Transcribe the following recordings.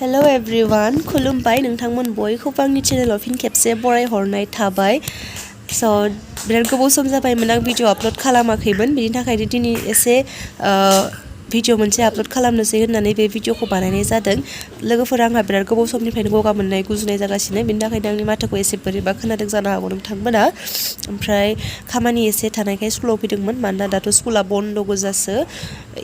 hello everyone खुलुमबाय नोंथांमोन बयखौबो आंनि चेनेलाव फिन खेबसे बरायहरनाय थाबाय स' बिराद गोबाव सम जाबायमोन आं भिडिअ आपल'ड खालामाखैमोन बिनि थाखायनो दिनै एसे भिडिअ मोनसे आपल'ड खालामनोसै होननानै बे भिडिअखौ बानायनाय जादों लोगोफोरा आंहा बिराद गोबाव समनिफ्रायनो गगा मोननाय गुजुनाय जागासिनो बिनि थाखायनो आंनि माथोखौ एसे बोरैबा खोनादों जानो हागौ नोंथांमोना ओमफ्राय खामानि एसे थानायखाय स्कुलाव फैदोंमोन मानोना दाथ' स्कुला बन्द' गोजासो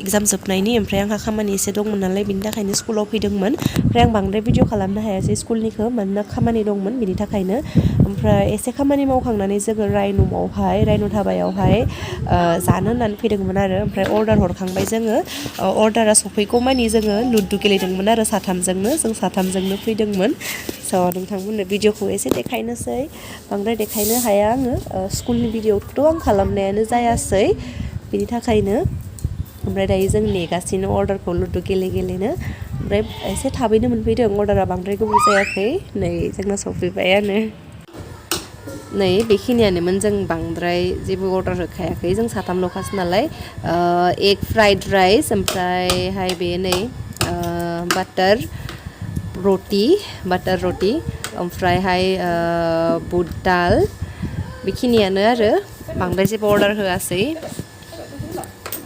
एग्जाम जोबनायनि ओमफ्राय आंहा खामानि एसे दंमोन नालाय बिनि थाखायनो स्कुलाव फैदोंमोन ओमफ्राय आं बांद्राय भिडिअ खालामनो हायासै स्कुलनिखौ मानोना खामानि दंमोन बिनि थाखायनो ओमफ्राय एसे खामानि मावखांनानै जोङो रायन' धाबायावहाय जानो होननानै फैदोंमोन आरो ओमफ्राय अर्डार हरखांबाय जोङो अर्डारा सफैगौमानि जोङो लुडु गेलेदोंमोन आरो जों साथामजोंनो फैदोंमोन स' नोंथांमोननो भिडिअखौ एसे देखायनोसै बांद्राय देखायनो हाया आङो स्कुलनि भिडिअखौथ' आं खालामनायानो जायासै बिनि थाखायनो ओमफ्राय दायो जों नेगासिनो अर्डारखौ लुडु गेलेनो ओमफ्राय एसे थाबैनो मोनफैदों अर्डारा बांद्राय गोबाव जायाखै नै जोंना सफैबायानो नै बेखिनियानोमोन जों बांद्राय जेबो अर्डार होखायाखै जों साथामल'खासो नालाय एग फ्राइड राइस ओमफ्रायहाय बे नै बाटार रटि ओमफ्रायहाय बुट दाल बेखिनियानो आरो बांद्राय जेबो अर्डार होआसै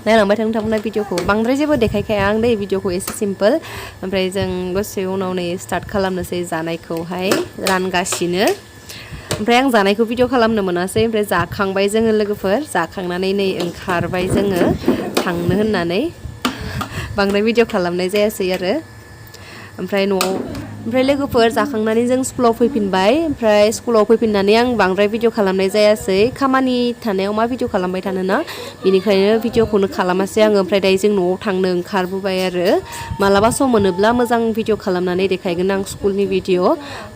नायलांबाय थां नोंथांमोना भिडिअखौ बांद्राय जेबो देखायखाया आं दै भिडिअखौ एसे सिम्पोल ओमफ्राय जों दसे उनाव नै स्टार्ट खालामनोसै जानायखौहाय रानगासिनो ओमफ्राय आं जानायखौ भिडिअ खालामनो मोनासै ओमफ्राय जाखांबाय जोङो लोगोफोर जाखांनानै नै ओंखारबाय जोङो थांनो होननानै बांद्राय भिडिअ खालामनाय जायासै आरो ओमफ्राय लोगोफोर जाखांनानै जों स्कुलाव फैफिनबाय ओमफ्राय स्कुलाव फैफिननानै आं बांद्राय भिडिअ खालामनाय जायासै खामानि थानायाव मा भिडिअ खालामबाय थानोना बिनिखायनो भिडिअखौनो खालामासै आङो ओमफ्राय दायो जों न'आव थांनो ओंखारबोबाय आरो मालाबा सम मोनोब्ला मोजां भिडिअ खालामनानै देखायगोन आं स्कुलनि भिडिअ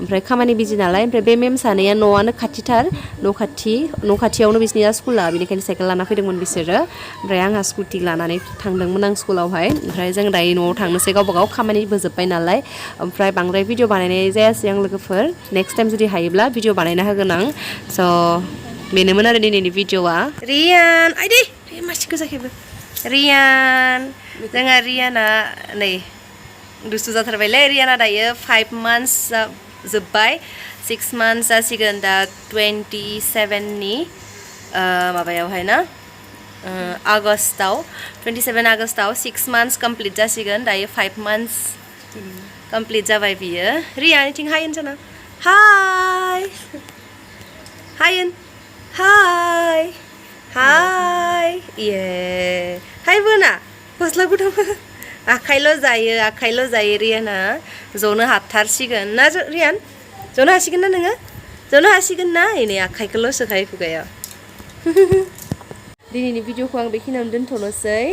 ओमफ्राय खामानि बिजि नालाय ओमफ्राय बे मेम सानैया न'आनो खाथिथार न' खाथियावनो बिसोरनिया स्कुला बेनिखायनो साइकेल लाना फैदोंमोन बिसोरो ओमफ्राय आंहा स्कुटि लानानै थांदोंमोन आं स्कुलावहाय ओमफ्राय जों दायो न'आव थांनोसै गावबा गाव खामानिबो जोब्बाय नालाय ओमफ्राय बांद्राय भिडिअ बानायनाय जायासै आं लोगोफोर नेक्स्ट टाइम जुदि हायोब्ला भिडिअ बानायना होगोन आं स' बेनोमोन आरो दिनैनि भिडिअआ रियान आइदै मासि गोजाखैबो रियान जोंहा रियाना नै दुस्थु जाथारबायलै रियाना दायो 5 months जोब्बाय 6 months जासिगोन दा 27नि माबायावहाय ना आगस्टआव 27 आगस्टआव 6 months कमप्लिट जासिगोन दायो 5 months कमप्लिट जाबाय बियो रियानिथिं हाय होनसना हाय ये हाय बोना गस्ला गुदुं आखाइल' जायो रियाना जनो हाथारसिगोन ना रियान जनो हासिगोन ना नोङो जनो हासिगोन ना नै आखाइखौल' सोखायो खुगायाव दिनैनि भिडिअखौ आं बेखिनियावनो दोनथ'नोसै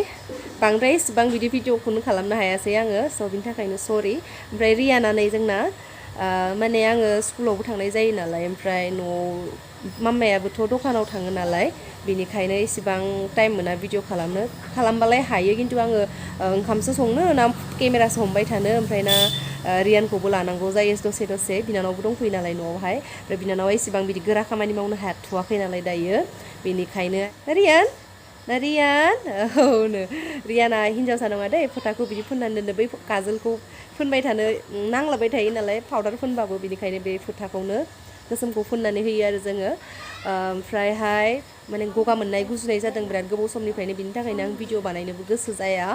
बांद्राय इसेबां बिदि भिडिअखौनो खालामनो हायासै आङो स' बिनि थाखायनो सरि ओमफ्राय रियाना नै जोंना माने आङो स्कुलावबो थांनाय जायो नालाय ओमफ्राय न'आव मामायाबोथ' दखानाव थाङो नालाय बेनिखायनो इसेबां टाइम मोना भिडिअ खालामबालाय हायो खिन्थु आङो ओंखामसो संनो ना केमेरासो हमबाय थानो ओमफ्राय ना रियानखौबो लानांगौ जायो दसे बिनानावबो दंफैयो नालाय न'आवहाय ओमफ्राय बिनानावा इसेबां बिदि गोरा खामानि मावनो हाथ'वाखै नालाय दायो बेनिखायनो रियान औनो रियाना हिन्जावसा नङा दै फोथाखौ बिदि फोननानै दोननो बै काजलखौ फोनबाय थानो नांलाबाय थायो नालाय पाउदार फोनबाबो बिनिखायनो बे फोथाखौनो गोसोमखौ फोननानै होयो आरो जोङो ओमफ्रायहाय माने गगा मोननाय गुजुनाय जादों बिराद गोबाव समनिफ्रायनो बिनि थाखायनो आं भिडिअ बानायनोबो गोसो जाया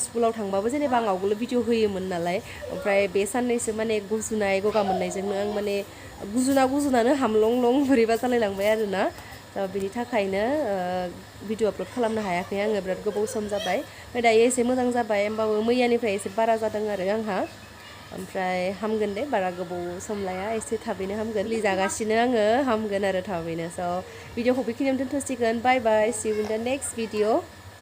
स्कुलाव थांबाबो जेनेबा आं आवगोलो भिडिअ होयोमोन नालाय ओमफ्राय बे साननैसो माने गुजुनाय गगा मोननायजोंनो आं माने गुजुनानो हामलं बोरैबा जालायलांबाय आरोना बिनि थाखायनो भिडिअ आपल'ड खालामनो हायाखै आङो बिराद गोबाव सम जाबाय ओमफ्राय दायो एसे मोजां जाबाय होमबाबो मैयानिफ्राय एसे बारा जादों आरो आंहा ओमफ्राय हामगोन दे बारा गोबाव सम लाया एसे थाबैनो हामगोन जागासिनो आङो हामगोन आरो थाबैनो स' भिडिअखौ बेखिनियावनो दोनथ'सिगोन बाय बाय सि U in the next video